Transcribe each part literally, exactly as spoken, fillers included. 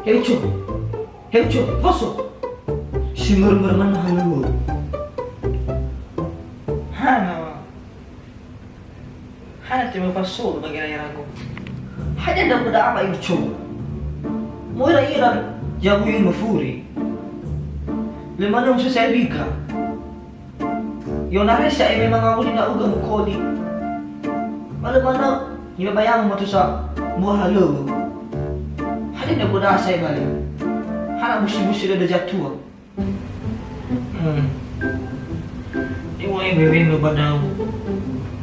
He Uco, he Uco, foso. Si mörö-mörö manö halöŵö. Hana, wa. Hana te mafasolo ba gerayaragu. Hadia ndra'ugö da'a ba Uco? Moira ira yawuyu mafuri. Le manö mususa erika. Yonare sa'ae me mangawuli ndra'ugö mukoli. Ba lö manö, nibabayangö matusa mbua halöŵö. Hadia ndra'ugö da'a sa'ae bale? Hana busi-busi dödö zatua. Hmm. Iŵa'ö wewe ba da'u.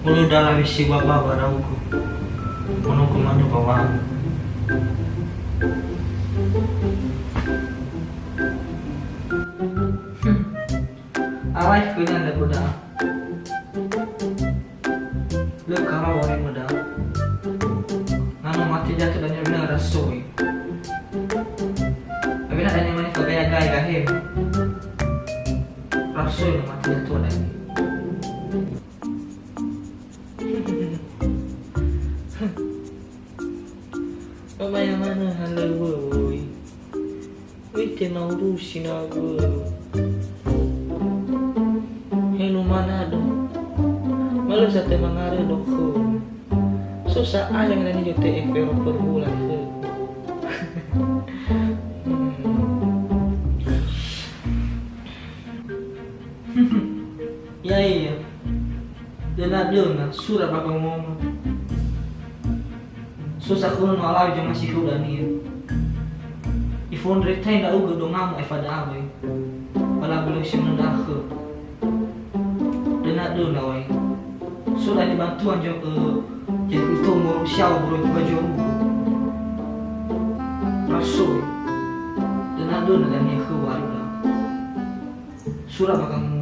Ulu dala wisi waba ba da'ugö. Ono gö manö ba wa'u. Hmm. Awai khönia ndra'ugö da'a. Lö karawa wa'arimö da'a. Na no mate zatua dania, awena rasoi. Awena dania mane fagaya gai gahem. Rasoi no mate zatua dania. Ba ya manö halöŵö, woi. Oi, tenga urusi nawöu. Helu manado. Malö sa te mangarö do khöu. So sa'ae nani do te efero per bulan khöu. Hmm. Ya'ia. Döna-döna, sura ba gongoma. So sakhöu no alawe zomasi khöu dania. Ifondretai ndra'ugö dongamu aefa da'awe. Ba lagu lö si manö dakhö. Döna-döna, wai. So dania bantuan jo-, eh, jadi uto ngoro siawa boro juga jorugö. Rasoi. Döna-döna dania khöu wari da. Sura ba gongoma.